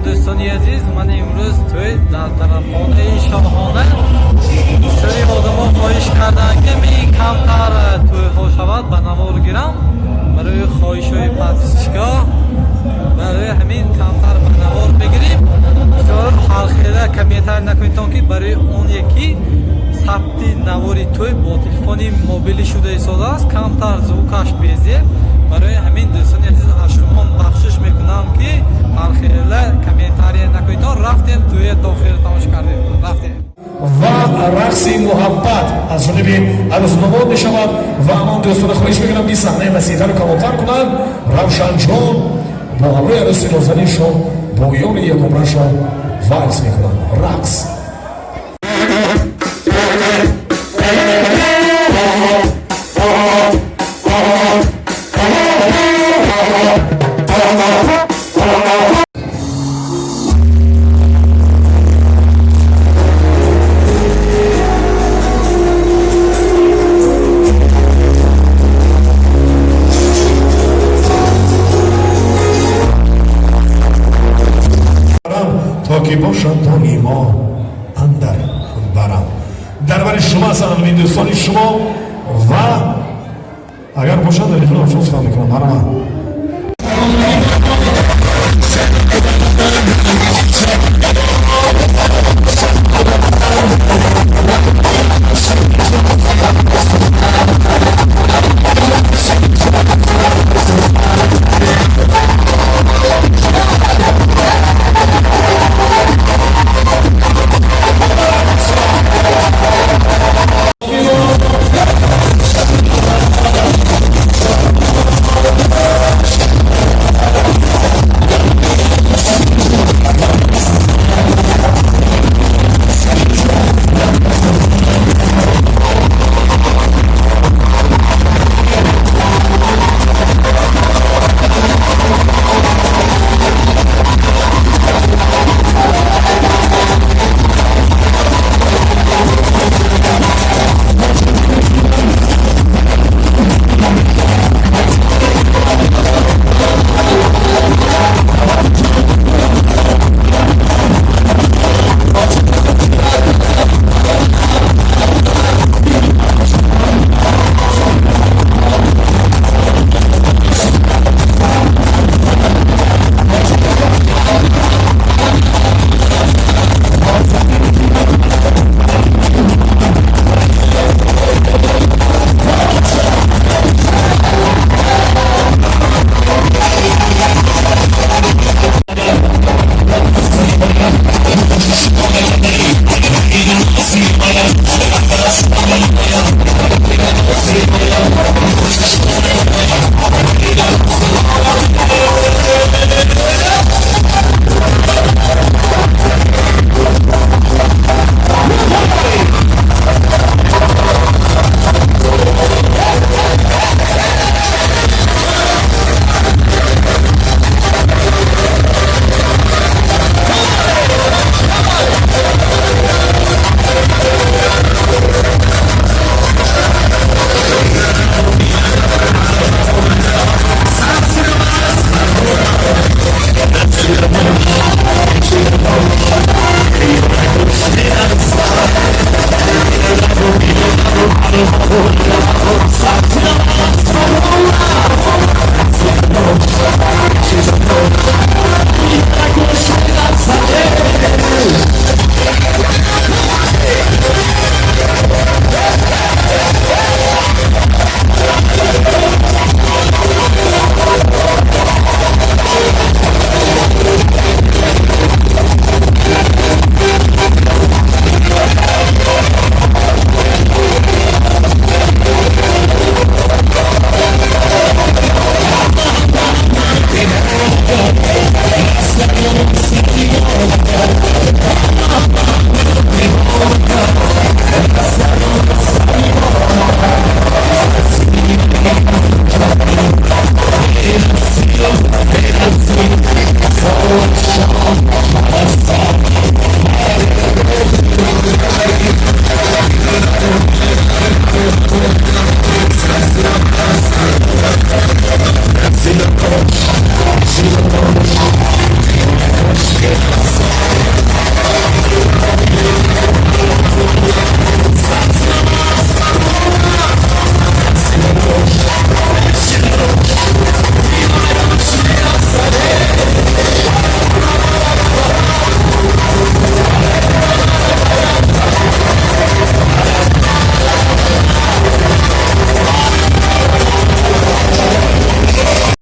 Дӯстони азиз, ман имрӯз тӯй дар тарабхонаи Шоҳона. Бисёри одамо хоҳиш карданд, ки мен камтар тӯйҳо шавад, ба навор гирам барои хоҳишҳои подписчика. Барои ҳамин камтар ба навор мегирем. Бисёр ҳархела комментарий накунедтон, ки барои он яки сабти навори тӯй бо телефони мобилӣ шуда истодааст, камтар звукаш безеб. Барои ҳамин, дӯстони азиз, аз шумо бахшиш мекунам, ки ҳархела комментария накунедтон. Рафтем, тӯя то охир тамошо кардем, рафтем. Ва рақси муҳаббат аз ҷониби арӯснамод мешавад. Ва ман дӯстона хоҳиш мекунам, ки саҳнаи васеътару калонтар кунанд. Равшанҷон бо ҳамроҳи арӯси нозаниншон бо ёри якумрашон вальс мекунанд, рақс. То ки бошад доимо андар барам. Дар бари шумо ҳастанд ин дӯстони шумо ва агар бошад, дар ҷон афшон сухан мекунам. Марҳамат.